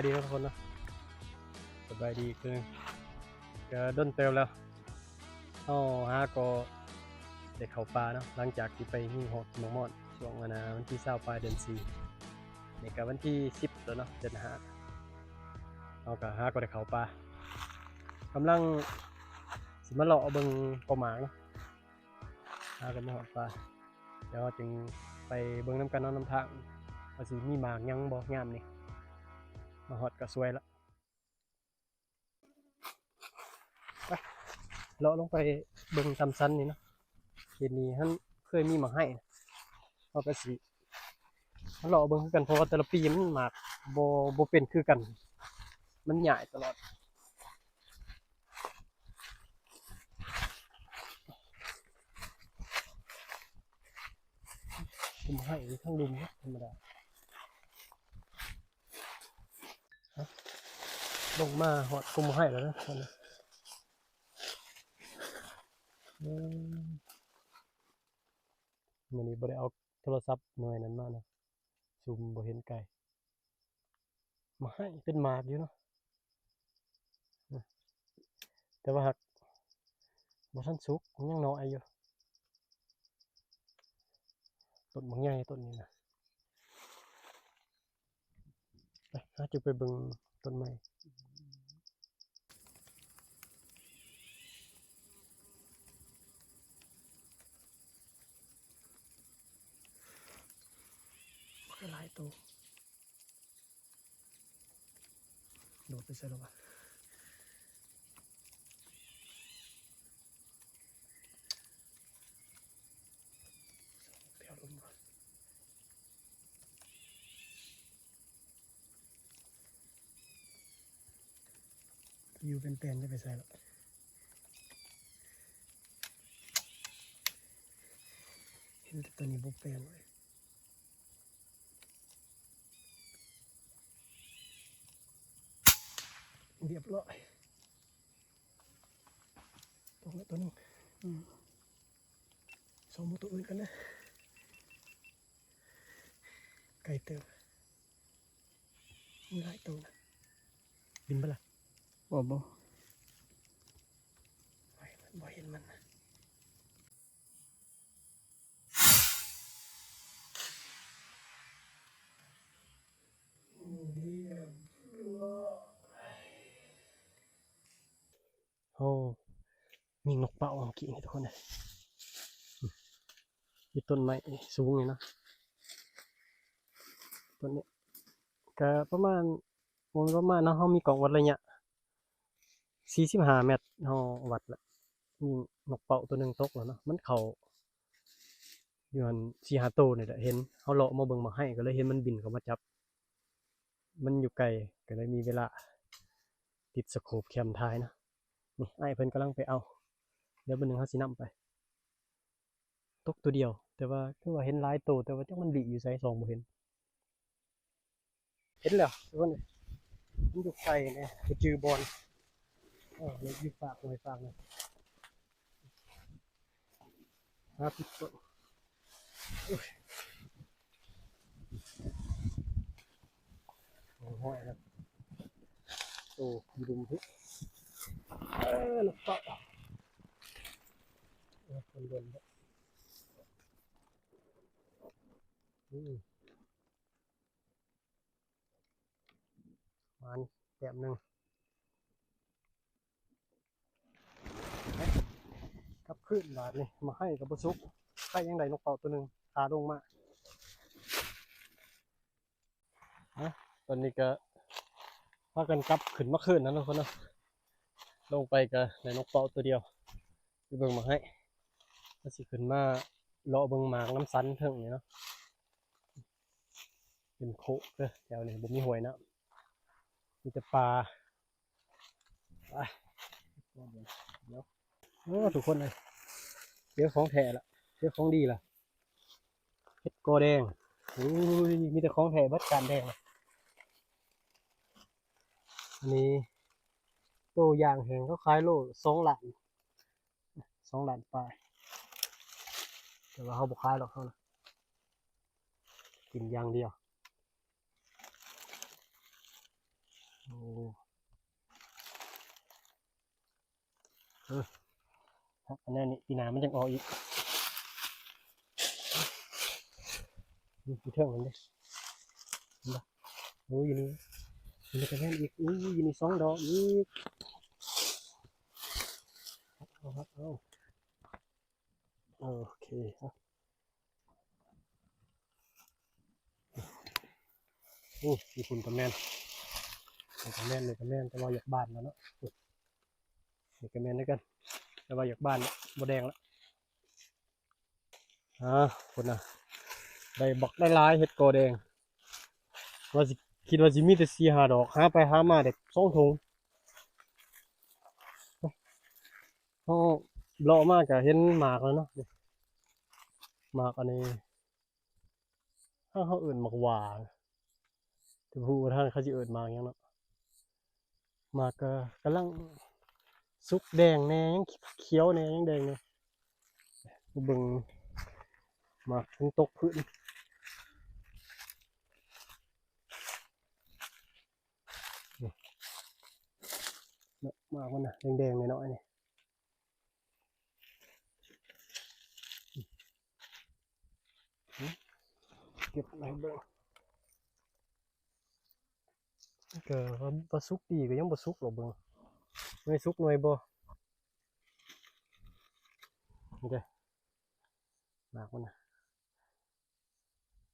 ດີເນາະທຸກຄົນເນາະ ສະບາຍດີອີກເທື່ອໜຶ່ງ ກະດົນເຕີບແລ້ວ ເຮົາຫາກໍໄດ້ເຂົ້າປ່າເນາະ ຫຼັງຈາກທີ່ໄປຍິງຮອກກິນໝາກມ່ອນ ຊ່ວງອັນນາ ວັນທີຊາວປາຍເດືອນສີ່ ນີ້ກະວັນທີສິບແລ້ວເນາະ ເດືອນຫ້າ ເຮົາກະຫາກໍໄດ້ເຂົ້າປ່າ ກຳລັງຊິມາເລາະເບິ່ງກອງໝາກເນາະ. ຫາກັນມາຮອດປ່າ ດຽວເຮົາຈຶ່ງໄປເບິ່ງນຳກັນເນາະ ນຳທາງວ່າຊິມີໝາກຫຍັງບໍ່ຍາມນີ້ ມາຮອດກໍສວຍລະ ໄປ ເລາະລົງໄປເບິ່ງຕາມສັນນີ້ເນາະ ເຂດນີ້ຫັ້ນເຄີຍມີໝາກໄຮ ເຮົາກໍຊິມາເລາະເບິ່ງຄືກັນ ເພາະວ່າແຕ່ລະປີມັນໝາກບໍ່ ບໍ່ເປັນຄືກັນ ມັນຍ້າຍຕະຫຼອດ. ກົມໄຮທາງລຸ່ມທຳມະດາ ລົງມາຮອດກົມໄຮແລ້ວນະ ອືມ ມື້ນີ້ບໍ່ໄດ້ເອົາໂທລະສັບໜ່ວຍນັ້ນມານະ ຊູມບໍ່ເຫັນໄກ ໝາກໄຮເປັນໝາກຢູ່ເນາະ ແຕ່ວ່າຫາກບໍ່ທັນສຸກ ມັນຍັງນ້ອຍຢູ່ ຕົ້ນບັກໃຫຍ່ຕົ້ນນີ້ນະ ໄປ ເຮົາຈະໄປເບິ່ງຕົ້ນໃໝ່. ບັກຫຼາຍໂຕ ໂດດໄປໃສແລ້ວວະ ແຖວລົມ ຢູ່ເປັນແປນຈະໄປໃສລະ ເຫັນແຕ່ຕົວນີ້ບໍ່ແປນເລີຍ ຮຽບຮ້ອຍ ຕົກແລ້ວຕົວໜຶ່ງ ອືມ ສ່ອງເບິ່ງຕົວອື່ນກ່ອນເດີ ໄກເຕີບ. ມີຫຼາຍໂຕນະ ບິນບໍ່ລະ ບໍ່ ບໍ່ ບໍ່ເຫັນມັນນະ ໂອ້ ຍິງນົກເປົ້າເມື່ອກີ້ນີ້ທຸກຄົນເອີຍ ຢູ່ຕົ້ນໄມ້ສູງນີ້ເນາະ ຕົ້ນນີ້ກະປະມານ ບໍ່ແມ່ນປະມານເນາະ ເຮົາມີກ້ອງວັດໄລຍະສີ່ສິບຫ້າແມັດ ເຮົາວັດລະ ຍິງນົກເປົ້າໂຕໜຶ່ງຕົກແລ້ວເນາະ ມັນເຂົ້າຢູ່ຫັ້ນສີ່ຫ້າໂຕນີ້ແຫຼະ ເຫັນເຮົາເລາະມາເບິ່ງໝາກໄຮ ກໍເລີຍເຫັນມັນບິນເຂົ້າມາຈັບ ມັນຢູ່ໄກ ກໍເລີຍມີເວລາຕິດສະໂຄບແຄມຖ່າຍເນາະ ນີ້ອ້າຍເພິ່ນກຳລັງໄປເອົາ ດຽວມື້ໜຶ່ງເຮົາຊິນຳໄປ ຕົກໂຕດຽວ ແຕ່ວ່າຄືວ່າເຫັນຫຼາຍໂຕ ແຕ່ວ່າຈັກມັນລີ້ຢູ່ໃສ ສ່ອງບໍ່ເຫັນ ເຫັນແລ້ວທຸກຄົນເອີຍ ມັນຢູ່ໄກແດ່ ບໍ່ຈື່ບ່ອນ ເອີ ຢູ່ຟາກໜ້ອຍຟາກໜຶ່ງ ຫາຜິດຕົ້ນ ໂອ້ຍ ໂອ້ຍ ຫ້ອຍແລ້ວ ໂອ້ ຢູ່ລຸ່ມພຸ້ນ ເອີ ນະເປົາ ເອີ ຄົນດົນແລ້ວ ອືມ ໝານແຕ້ມໜຶ່ງ ກັບຄືນບາດນີ້ ໝາກໄຮກໍບໍ່ສຸກ ໄຄຍັງໄດ້ນົກເປົ້າໂຕໜຶ່ງ ຄາລົງມາ ນະ ຕອນນີ້ກໍພາກັນກັບຂຶ້ນມາຄືນນະທຸກຄົນເນາະ ລົງໄປກໍໄດ້ນົກເປົ້າໂຕດຽວ ໄປເບິ່ງໝາກໄຮ ກໍຊິຂຶ້ນມາເລາະເບິ່ງໝາກນຳສັນເທິງນີ້ເນາະ ເປັນໂຄກເດີ ແຖວນີ້ບໍ່ມີຫ້ວຍນ້ຳ ມີແຕ່ປ່າ ໄປ ດຽວ ໂອ້ ທຸກຄົນເອີຍ ເຈີຂອງແທ້ລະ ເຈີຂອງດີລະ ເຫັດກໍແດງ ໂອ້ຍ ມີແຕ່ຂອງແທ້ເບິດ ການແດງ ອັນນີ້ໂຕຢ່າງແຮງ ເຂົາຂາຍໂລສອງລ້ານ ສອງລ້ານປາຍ ແຕ່ວ່າເຮົາບໍ່ຂາຍດອກ ເຮົານະ ກິນຢ່າງດຽວ. ໂອ້ ເອີ ອັນນັ້ນນີ້ ປີໜ້າມັນຈັ່ງອອກອີກ. ນີ້ ຢູ່ເທິງຫັ້ນເດ້ ເຫັນບໍ່? ໂອ້ ຢູ່ນີ້ ຢູ່ນີ້ກະແມ່ນອີກ. ໂອ້ ຢູ່ນີ້ສອງດອກອີກ. ເອົາ ເອົາ ໂອເຄ ເອົາ. ໂອ້ ຢູ່ພຸ້ນກະແມ່ນ ນີ້ກະແມ່ນ ນີ້ກະແມ່ນ ແຕ່ວ່າຢາກບານແລ້ວເນາະ. ນີ້ກະແມ່ນຄືກັນ ແຕ່ວ່າຢາກບານແລ້ວ ບໍ່ແດງແລ້ວ. ອາ ພຸ້ນນະ ໄດ້ບັກຫຼາຍໆ ເຫັດກໍແດງ ວ່າຊິ ຄິດວ່າຊິມີແຕ່ສີ່ຫ້າດອກ ຫາໄປຫາມາໄດ້ສອງຖົງ. ເຮົາເລາະມາກະເຫັນໝາກແລ້ວເນາະ ໝາກອັນນີ້ ທາງເຮົາເອີ້ນໝາກຫວ້າ ແຕ່ບໍ່ຮູ້ວ່າທາງເຂົາຊິເອີ້ນໝາກຫຍັງເນາະ. ໝາກກະກຳລັງສຸກແດງແດ່ ຍັງຂຽວແດ່ ຍັງແດງແດ່. ມາເບິ່ງໝາກມັນຕົກພື້ນ ນີ້ເນາະ ໝາກມັນນະ ແດງໆ ນ້ອຍໆ ນີ້. ເກັບໃຫ້ເບິ່ງ ກະວ່າ ວ່າສຸກດີກະຍັງບໍ່ສຸກດອກ ເບິ່ງໜ່ວຍສຸກໜ່ວຍບໍ່. ນີ້ເດ້ ໝາກມັນນະ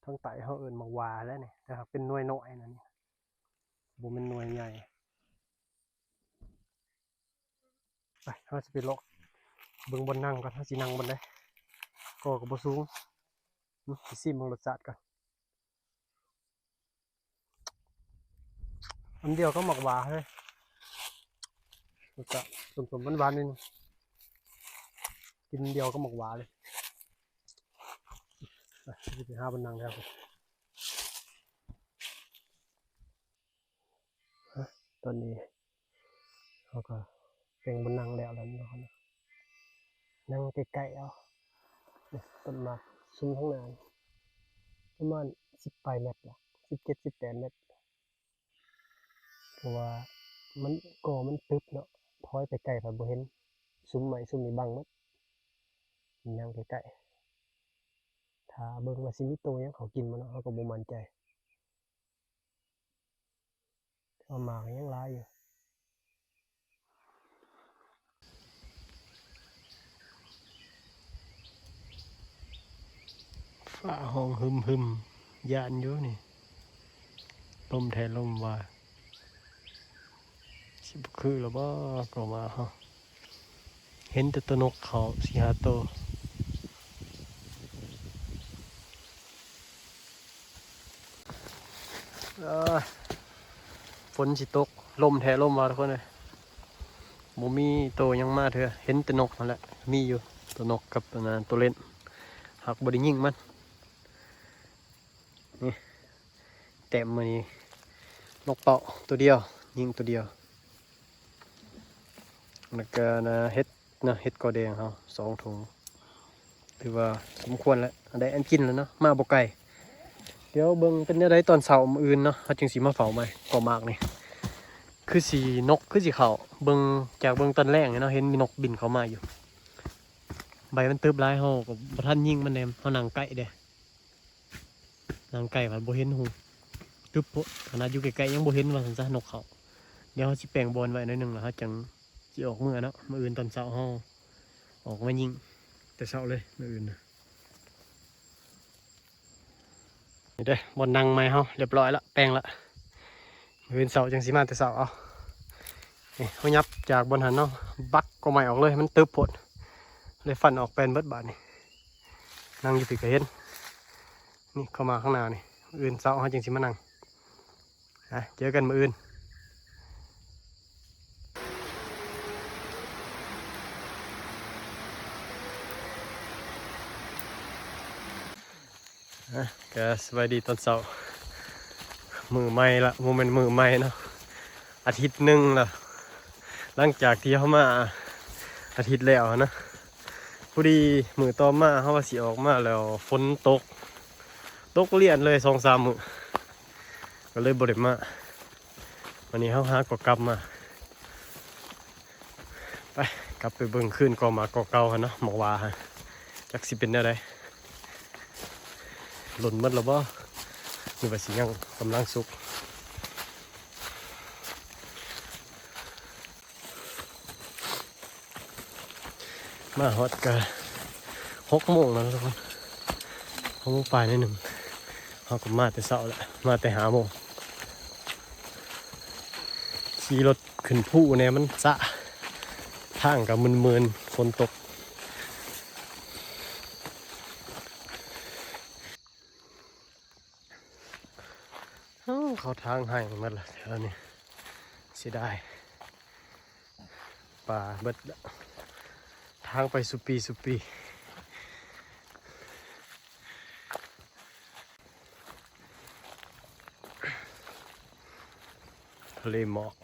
ທາງໃຕ້ເຮົາເອີ້ນໝາກຫວ້າແຫຼະນີ້ ແຕ່ຫາກເປັນໜ່ວຍນ້ອຍນະນີ້ ບໍ່ແມ່ນໜ່ວຍໃຫຍ່. ໄປ ເຮົາຊິໄປເລາະເບິ່ງບ່ອນນັ່ງກ່ອນ ເຮົາຊິນັ່ງບ່ອນໃດ ກໍກະບໍ່ສູງ. ອືມ ຊິຊີມເບິ່ງລົດຊາດກ່ອນ. ອັນດຽວກັບໝາກຫວ້າເລີຍ ລົດຊາດສົ້ມໆ ຫວານໆ ໜ້ອຍໜຶ່ງ ກິນດຽວກັບໝາກຫວ້າເລີຍ. ໄປ ຊິໄປຫາບ່ອນນັ່ງແຖວພຸ້ນ. ຕອນນີ້ເຮົາກະແຕ່ງບ່ອນນັ່ງແລ້ວແລ້ວເນາະ ນັ່ງໃກ້ໆ ເອົາ. ຕົ້ນໝາກຊຸມທາງໜ້າປະມານສິບປາຍແມັດລະ ສິບເຈັດ ສິບແປດແມັດ ເພາະວ່າມັນ ກໍມັນຕຶບເນາະ ຖອຍໄປໄກພັດບໍ່ເຫັນ ຊຸມໄມ້ຊຸມນີ້ບັງໝົດ. ນັ່ງໃກ້ໆ ຖ້າເບິ່ງວ່າຊິມີໂຕຫຍັງເຂົາກິນບໍ່ເນາະ ເຮົາກະບໍ່ໝັ້ນໃຈ. ແຕ່ວ່າໝາກຍັງຫຼາຍຢູ່ ຟ້າຮ້ອງຮຶມໆ ຢ້ານຢູ່ນີ້ ລົມແທ້ລົມວ່າ ຊິບໍ່ຄືລະບໍ່ ກໍວ່າເຮົາ ເຫັນແຕ່ໂຕນົກເຂົາສີ່ຫ້າໂຕ. ເອີ ຝົນຊິຕົກ ລົມແທ້ລົມວ່າ ທຸກຄົນເອີຍ ບໍ່ມີໂຕຫຍັງມາເທື່ອ ເຫັນແຕ່ນົກຫັ້ນແຫຼະ ມີຢູ່ໂຕນົກກັບ ອັນນະ ໂຕເລັນ ຫາກບໍ່ໄດ້ຍິງມັນ. ນີ້ ແຕ້ມມື້ນີ້ນົກເປົ້າໂຕດຽວ ຍິງໂຕດຽວ ແລ້ວກະນະ ເຫັດນະ ເຫັດກໍແດງເຮົາສອງຖົງ ຖືວ່າສົມຄວນແລ້ວ ໄດ້ອັນກິນແລ້ວເນາະ ມາບໍ່ໄກ. ດຽວເບິ່ງເປັນແນວໃດຕອນເຊົ້າມື້ອື່ນເນາະ ເຮົາຈຶ່ງຊິມາເຝົ້າໃໝ່. ກໍໝາກນີ້ຄືຊິ ນົກຄືຊິເຂົ້າ ເບິ່ງ ຈາກເບິ່ງຕອນແລງເນາະ ເຫັນມີນົກບິນເຂົ້າມາຢູ່ ໃບມັນຕຶບຫຼາຍ ເຮົາກະບໍ່ທັນຍິງມັນແດ່ ເຮົານັ່ງໃກ້ເດ້. ນັ່ງໃກ້ພັດບໍ່ເຫັນຫູ ຕຶບໂພດ ຂະໜາດຢູ່ໃກ້ໆ ຍັງບໍ່ເຫັນວ່າຊັ້ນຊະ ນົກເຂົ້າ. ດຽວເຮົາຊິແປງບ່ອນໄວ້ໜ້ອຍໜຶ່ງ ແລ້ວເຮົາຈັ່ງຊິອອກເມືອເນາະ ມື້ອື່ນຕອນເຊົ້າເຮົາອອກມາຍິງແຕ່ເຊົ້າເລີຍມື້ອື່ນນະ. ນີ້ເດ້ ບ່ອນນັ່ງໃໝ່ເຮົາລຽບຮ້ອຍລະ ແປງລະ ມື້ອື່ນເຊົ້າຈັ່ງຊິມາແຕ່ເຊົ້າເອົາ. ນີ້ ເຮົາຫຍັບຈາກບ່ອນຫັ້ນເນາະ ບັກກໍໄມ້ອອກເລີຍ ມັນຕຶບໂພດ ເລີຍຟັນອອກແປນເບິດບາດນີ້. ນັ່ງຢູ່ພີ້ກະເຫັນ ນີ້ເຂົ້າມາຂ້າງໜ້ານີ້ ມື້ອື່ນເຊົ້າເຮົາຈຶ່ງຊິມານັ່ງ ອາ ເຈີກັນມື້ອື່ນ. ອາ ກະສະບາຍດີຕອນເຊົ້າ ມື້ໃໝ່ລະ ບໍ່ແມ່ນມື້ໃໝ່ເນາະ ອາທິດໜຶ່ງລະ ຫຼັງຈາກທີ່ເຮົາມາອາທິດແລ້ວຫັ້ນນະ. ພໍດີມື້ຕໍ່ມາເຮົາວ່າຊິອອກມາແລ້ວຝົນຕົກ ຕົກລຽນເລີຍສອງສາມມື້ ກະເລີຍບໍ່ໄດ້ມາ. ວັນນີ້ເຮົາຫາກໍກັບມາ ໄປ ກັບໄປເບິ່ງຄືນກໍໝາກກໍເກົ່າຫັ້ນເນາະ ໝາກຫວ້າຫັ້ນ ຈັກຊິເປັນແນວໃດ ຫຼົ່ນໝົດແລ້ວບໍ່ ຫຼືວ່າຊິຍັງກຳລັງສຸກ. ມາຮອດກະຫົກໂມງແລ້ວທຸກຄົນ ຫົກໂມງປາຍໜ້ອຍໜຶ່ງ ເຮົາກໍມາແຕ່ເຊົ້າແລ້ວ ມາແຕ່ຫ້າໂມງ ຂີ່ລົດຂຶ້ນພູແດ່ ມັນຊະ ທາງກໍມຶນໆ ຝົນຕົກ. ເອີ ເຂົາທາງໄຮ່ໝົດລະແຖວນີ້ ເສຍດາຍ ປ່າເບິດລະ ທາງໄປສູ່ປີສູ່ປີ ທະເລໝອກ.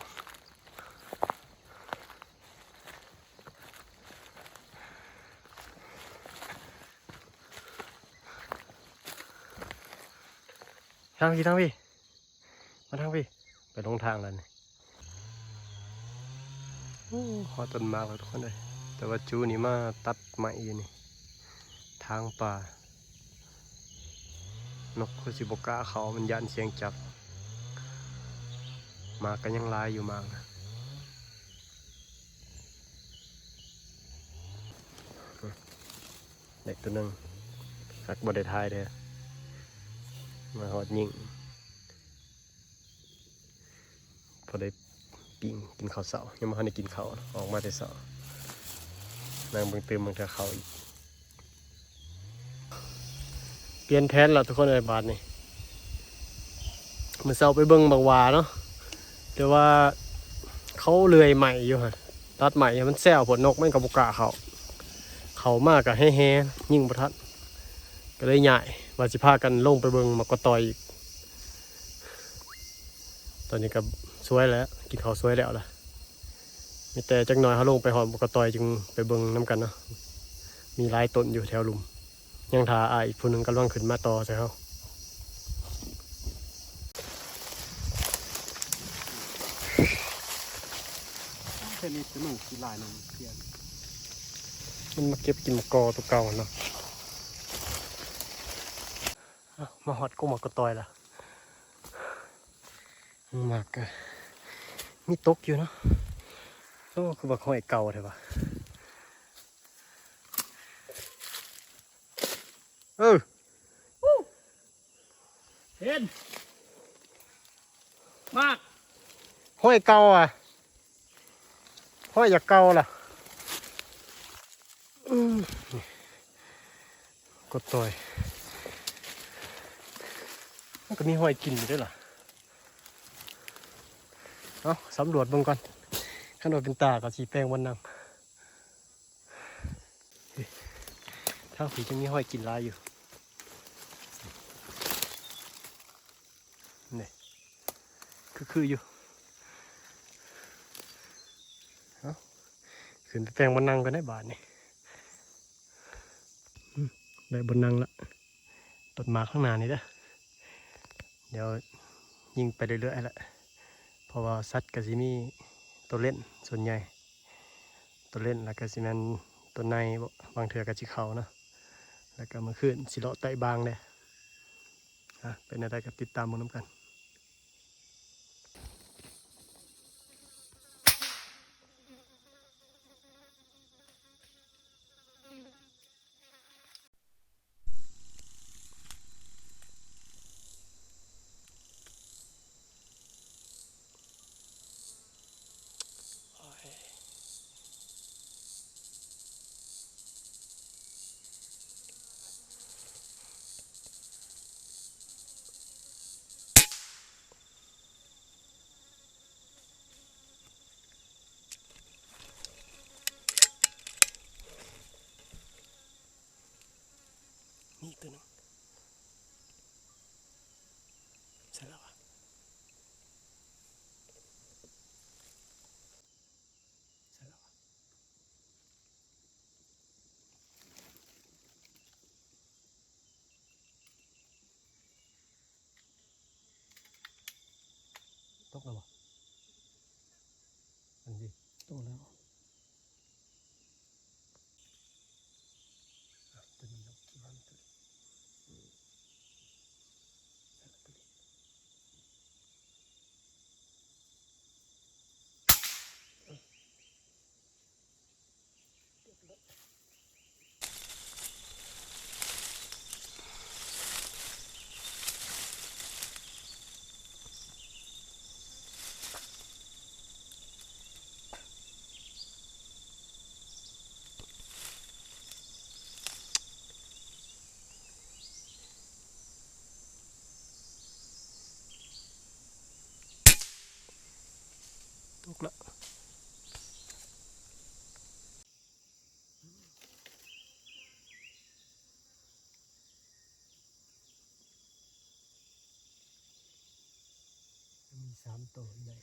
ທາງພີ້ ທາງພີ້ ມາທາງພີ້ ໄປລົງທາງແລ້ວນີ້ ໂອ້ ຮອດຕົ້ນໝາກແລ້ວທຸກຄົນເອີຍ ແຕ່ວ່າຈູນີ້ມາຕັດໄມ້ຢູ່ນີ້ ທາງປ່າ ນົກຄືຊິບໍ່ກ້າເຂົ້າ ມັນຢ້ານສຽງຈັບ ໝາກກໍຍັງຫຼາຍຢູ່ ໝາກນະ. ໄດ້ຕົວໜຶ່ງ ຫາກບໍ່ໄດ້ຖ່າຍເດີ້ ມາຮອດຍິງ ພໍໄດ້ປີ້ງກິນເຂົ້າເຊົ້າ ຍັງບໍ່ທັນໄດ້ກິນເຂົ້າ ອອກມາແຕ່ເຊົ້າ ນັ່ງເບິ່ງຕື່ມເບິ່ງເທື່ອເຂົ້າອີກ. ປ່ຽນແຜນລະທຸກຄົນເອີຍ ບາດນີ້ ມື້ເຊົ້າໄປເບິ່ງໝາກຫວ້າເນາະ ແຕ່ວ່າເຂົາເລື່ອຍໄມ້ຢູ່ຫັ້ນ ຕັດໄມ້ໃຫ້ມັນແຊວໂພດ ນົກມັນກໍບໍ່ກ້າເຂົ້າ ເຂົ້າມາກໍແຮ່ໆ ຍິງບໍ່ທັນ ກໍເລີຍຍ້າຍ ວ່າຊິພາກັນລົງໄປເບິ່ງໝາກກະຕ່ອຍອີກ. ຕອນນີ້ກໍສວຍແລ້ວ ກິນເຂົ້າສວຍແລ້ວລະ ມີແຕ່ຈັກໜ້ອຍເຮົາລົງໄປຮອດໝາກກະຕ່ອຍຈຶ່ງໄປເບິ່ງນຳກັນເນາະ ມີຫຼາຍຕົ້ນຢູ່ແຖວລຸ່ມ ຍັງຖ້າອ້າຍອີກຜູ້ໜຶ່ງກຳລັງຂຶ້ນມາຕໍ່ໃສ່ເຮົາ. ແຄ່ນີ້ຕົວໜູຂີ້ລາຍໜຶ່ງ ມັນມາເກັບກິນໝາກກໍຕົວເກົ່າເນາະ. ເອົ້າ ມາຮອດກົກໝາກກະຕ່ອຍລະ ໝາກກະມີຕົກຢູ່ເນາະ. ໂອ້ ຄືບັກຫອຍເກົ່າແທ້ຫວາ. ເອີ ເຫັນໝາກຫອຍເກົ່າອະ ຫອຍຢາກເກົ່າລະ. ອືມ ກໍຕ່ອຍ ມັນກໍມີຫອຍກິນຢູ່ເດ້ລະ. ເອົາ ສຳຫຼວດເບິ່ງກ່ອນ ຄັນວ່າເປັນຕາກໍຊິແປງບ່ອນນັ່ງ. ທາງພີ້ຍັງມີຫອຍກິນຫຼາຍຢູ່ ນີ້ ຄືໆຢູ່. ເອົາ ຂຶ້ນໄປແປງບ່ອນນັ່ງກ່ອນເດ້ບາດນີ້. ອືມ ໄດ້ບ່ອນນັ່ງລະ ຕົ້ນໝາກຂ້າງໜ້ານີ້ເດີ້. ດຽວຍິງໄປເລື້ອຍໆແຫຼະ ເພາະວ່າສັດກໍຊິມີໂຕເຫຼັ້ນສ່ວນໃຫຍ່ ໂຕເຫຼັ້ນ ແລ້ວກໍຊິແມ່ນໂຕໃນ ບາງເທື່ອກໍຊິເຂົ້າເນາະ. ແລ້ວກໍມື້ຄືນຊິເລາະໄຕ່ບາງແດ່. ອາ ເປັນແນວໃດກໍຕິດຕາມເບິ່ງນຳກັນ. ມີອີກຕົວໜຶ່ງ ໃສ່ແລ້ວຫວາ? ໃສ່ແລ້ວຫວາ? ຕົກແລ້ວບໍ່? ໂຕໃຫຍ່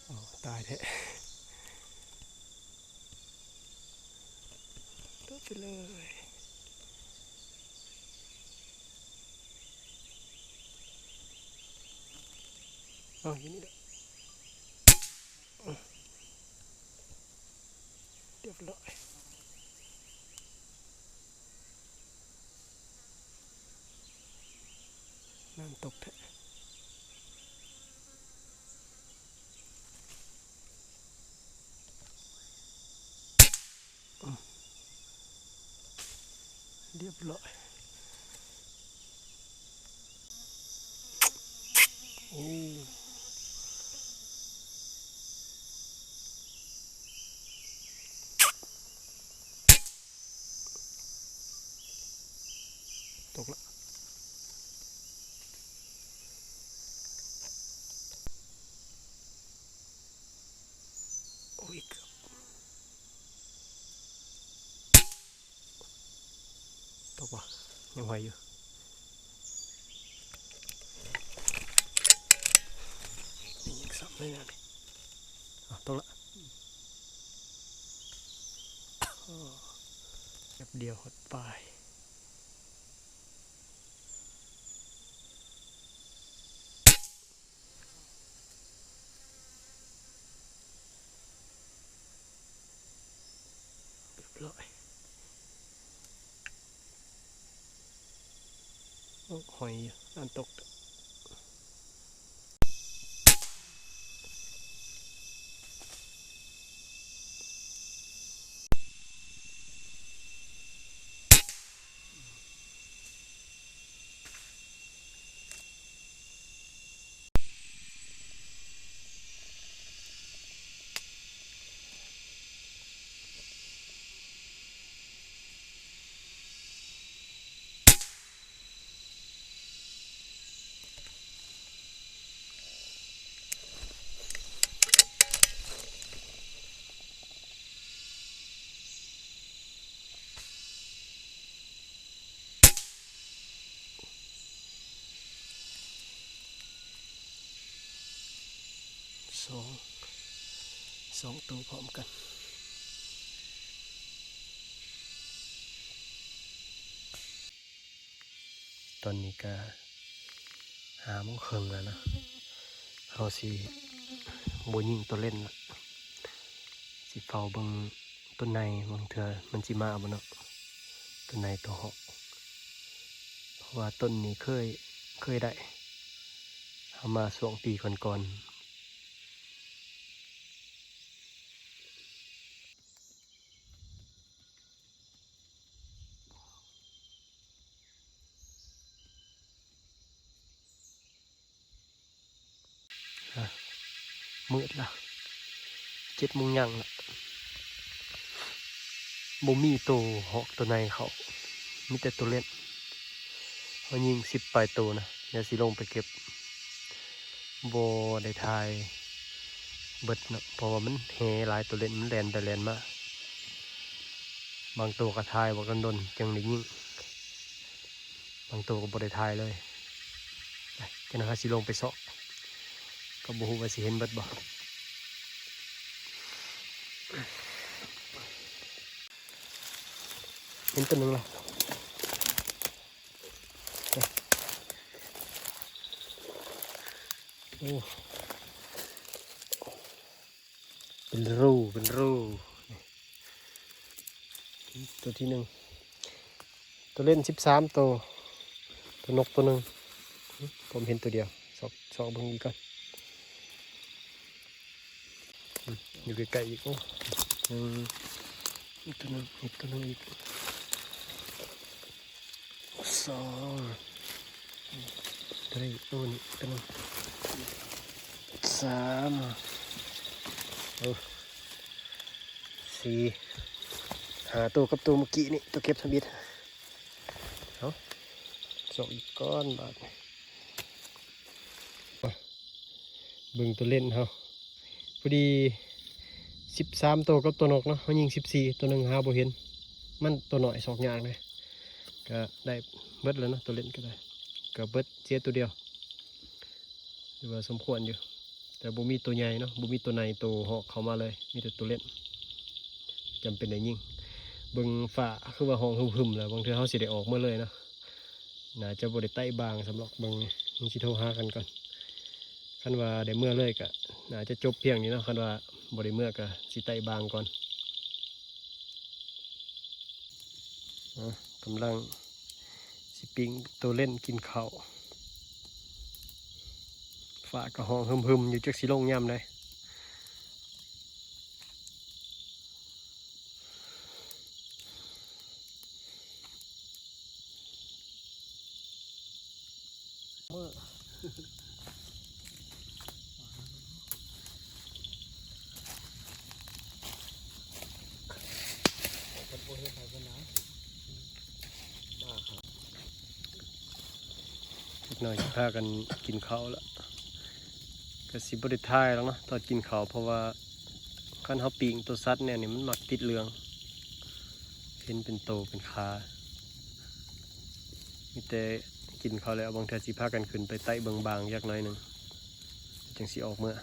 ໂອ້ ຕາຍແທ້ ຕົກໄປເລີຍ. ເອົາ ຢູ່ນີ້ແຫຼະ. ຮຽບຮ້ອຍ ນ້ຳຕົກແທ້. ຮຽບຮ້ອຍ ໂອ້ ຕົກລະ ໂອ້ຍ ເກືອບ ຕົກບໍ່? ຍັງໄຫວຢູ່ ຍັງຊ້ຳເລີຍນະ ອາ ຕົກລະ ໂອ້ ແປັບດຽວຮອດປາຍ. ຮຽບຮ້ອຍ ໂອ້ ຫອຍຢູ່ ນ້ຳຕົກ. ສອງ ສອງໂຕພ້ອມກັນ. ຕອນນີ້ກະຫ້າໂມງເຄິ່ງແລ້ວເນາະ ເຮົາຊິບໍ່ຍິງໂຕເຫຼັ້ນລະ ຊິເຝົ້າເບິ່ງ ຕົ້ນໃນ ບາງເທື່ອມັນຊິມາບໍ່ເນາະ ຕົ້ນໃນໂຕເຫາະ ເພາະວ່າຕົ້ນນີ້ເຄີຍ ເຄີຍໄດ້ ເຮົາມາຊ່ວງປີກ່ອນໆ. ອ່ະ ມືດລະ ເຈັດໂມງຍ່າງລະ ບໍ່ມີໂຕຮອກໂຕໃນເຂົ້າ ມີແຕ່ໂຕເຫຼັ້ນ ເຮົາຍິງສິບປາຍໂຕນະ ດຽວຊິລົງໄປເກັບ ບໍ່ໄດ້ຖ່າຍເບິດເນາະ ເພາະວ່າມັນແຮ່ຫຼາຍ ໂຕເຫຼັ້ນມັນແລ່ນໄປແລ່ນມາ ບາງໂຕກະຖ່າຍບັກດົນໆ ຈຶ່ງໄດ້ຍິງ. ບາງໂຕກະບໍ່ໄດ້ຖ່າຍເລີຍ ໄປ ຈັ່ງນັ້ນເຮົາຊິລົງໄປຊອກ ກະບໍ່ຮູ້ວ່າຊິເຫັນເບິດບໍ່ ເຫັນໂຕໜຶ່ງລະ ໂອ້ ເປັນຮູ ເປັນຮູ ໂຕທີໜຶ່ງ ໂຕເຫຼັ້ນສິບສາມໂຕ ໂຕນົກໂຕໜຶ່ງ ຜົມເຫັນໂຕດຽວ ຊອກ ຊອກເບິ່ງອີກກ່ອນ ອືມ ຢູ່ໃກ້ໆອີກ ໂອ້ ໜຶ່ງ ອີກໂຕໜຶ່ງ ອີກໂຕໜຶ່ງອີກ ສອງ ໂຕນີ້ ໂຕນີ້ ໂຕນີ້ ສາມ ໂອ້ ສີ່ ຫ້າໂຕກັບໂຕເມື່ອກີ້ນີ້ ໂຕເກັບທຳອິດ. ເອົາ ຊອກອີກກ່ອນບາດນີ້. ເບິ່ງໂຕເຫຼັ້ນເຮົາ ພໍດີສິບສາມໂຕກັບໂຕນົກເນາະ, ເຮົາຍິງສິບສີ່ ໂຕໜຶ່ງຫາບໍ່ເຫັນ, ມັນໂຕນ້ອຍຊອກຍາກເດ້. ກະໄດ້ເບິດແລ້ວເນາະ ໂຕເຫຼັ້ນກະໄດ້, ກະເບິດເສຍໂຕດຽວ ຖືວ່າສົມຄວນຢູ່. ແຕ່ບໍ່ມີໂຕໃຫຍ່ເນາະ, ບໍ່ມີໂຕໃຫຍ່ໂຕຮອກເຂົ້າມາເລີຍ, ມີແຕ່ໂຕເຫຼັ້ນ ຈຳເປັນໄດ້ຍິງ. ເບິ່ງຟ້າຄືວ່າຮ້ອງຮຶມໆແລ້ວ, ບາງເທື່ອເຮົາຊິໄດ້ອອກເມືອເລີຍເນາະ. ໜ້າຈະບໍ່ໄດ້ໄຕ່ບາງສ່ຳດອກ, ເບິ່ງ ຍັງຊິໂທຫາກັນກ່ອນ. ຄັນວ່າໄດ້ເມືອເລີຍກະໜ້າຈະຈົບພຽງນີ້ເນາະ, ຄັນວ່າບໍ່ໄດ້ເມືອກະຊິໄຕ່ບາງກ່ອນ. ອາ ກຳລັງຊິປີ້ງໂຕເຫຼັ້ນກິນເຂົ້າ. ຟ້າກະຮ້ອງຮຶມໆຢູ່, ຈັກຊິລົງຍາມໃດ. ຈັກໜ້ອຍຊິພາກັນກິນເຂົ້າລະ, ກະຊິບໍ່ໄດ້ຖ່າຍດອກເນາະຕອນກິນເຂົ້າ, ເພາະວ່າຄັນເຮົາປີ້ງໂຕສັດແນວນີ້ ມັນມັກຕິດເຫຼືອງ, ເຫັນເປັນໂຕເປັນຂາ. ມີແຕ່ກິນເຂົ້າແລ້ວ ບາງເທື່ອຊິພາກັນຂຶ້ນໄປໄຕ່ເບິ່ງບາງຈັກໜ້ອຍໜຶ່ງ ຈັ່ງຊິອອກເມືອ.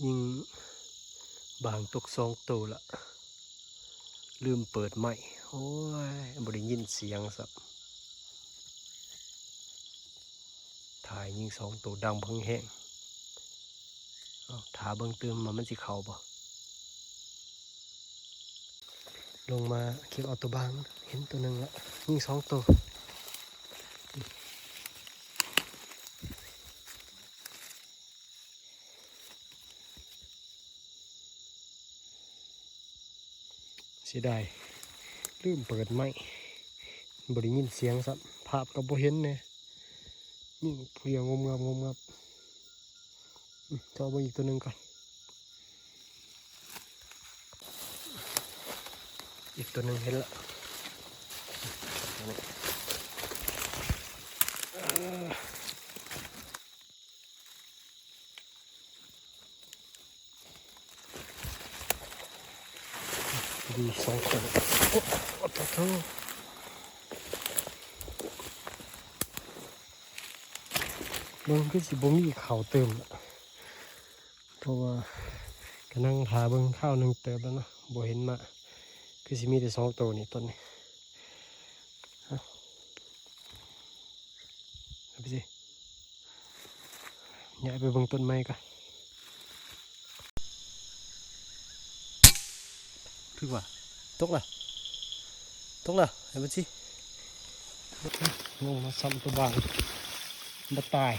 ຍິງບາງຕົກສອງໂຕລະ, ລືມເປີດໄມ. ໂອ້ຍ ບໍ່ໄດ້ຍິນສຽງຊ້ຳ. ຖ້າຍິງສອງໂຕດັງບັກແຮງ. ເອົາ ຖ້າເບິ່ງຕື່ມວ່າມັນຊິເຂົ້າບໍ່. ລົງມາເກັບເອົາໂຕບາງ, ເຫັນໂຕໜຶ່ງລະ, ຍິງສອງໂຕ. ເສຍດາຍ ລືມເປີດໄມ, ບໍ່ໄດ້ຍິນສຽງຊ້ຳ, ພາບກໍບໍ່ເຫັນແດ່. ຍິງຜູ້ດຽວງົບງັບງົບງັບ. ອືມ ເຈາະເບິ່ງອີກໂຕໜຶ່ງກ່ອນ. ອີກໂຕໜຶ່ງເຫັນລະ. ດີ ສອງໂຕ. ໂອ້ ໂອ້ໂທ. ເບິ່ງຄືຊິບໍ່ມີເຂົ້າຕື່ມລະ, ເພາະວ່າກະນັ່ງຖ້າເບິ່ງຄາວໜຶ່ງເຕີບແລ້ວເນາະ, ບໍ່ເຫັນມາ. ຄືຊິມີແຕ່ສອງໂຕນີ້ຕອນນີ້. ເອົາ ເອົາໄປຊິ ຍ້າຍໄປເບິ່ງຕົ້ນໄມ້ກ່ອນ. ຖືກວ່າ ຕົກລະ ຕົກລະ ໃຫ້ເບິ່ງຊິ. ລົງມາຊ້ຳຕົວບາງ ບໍ່ຕາຍ.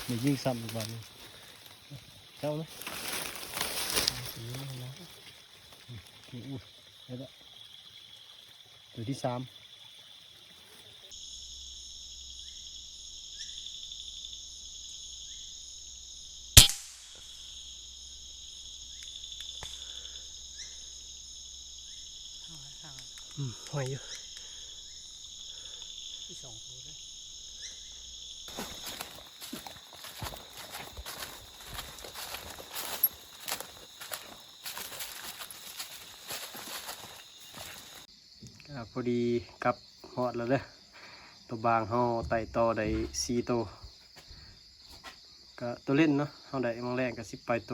ໄດ້ຍິງຊ້ຳອີກບາດນີ້. ເຈົ້ານະ ອູ້ຍ ໄດ້ລະ ໂຕທີສາມ. ອືມ ຫ້ອຍຢູ່. ອີກສອງໂຕເດີ້. ກະພໍດີກັບຮອດແລ້ວເດີ້. ຕົວບາງເຮົາໄຕ່ຕໍ່ໄດ້ສີ່ໂຕ, ກະຕົວເຫຼັ້ນເນາະ ເຮົາໄດ້ມື້ແລກກະສິບປາຍໂຕ,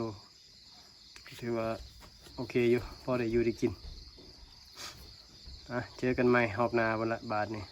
ກະຖືວ່າໂອເຄຢູ່ ພໍໄດ້ຢູ່ໄດ້ກິນ. ອ່ະ ເຈີກັນໃໝ່ຮອບໜ້າພຸ້ນລະບາດນີ້.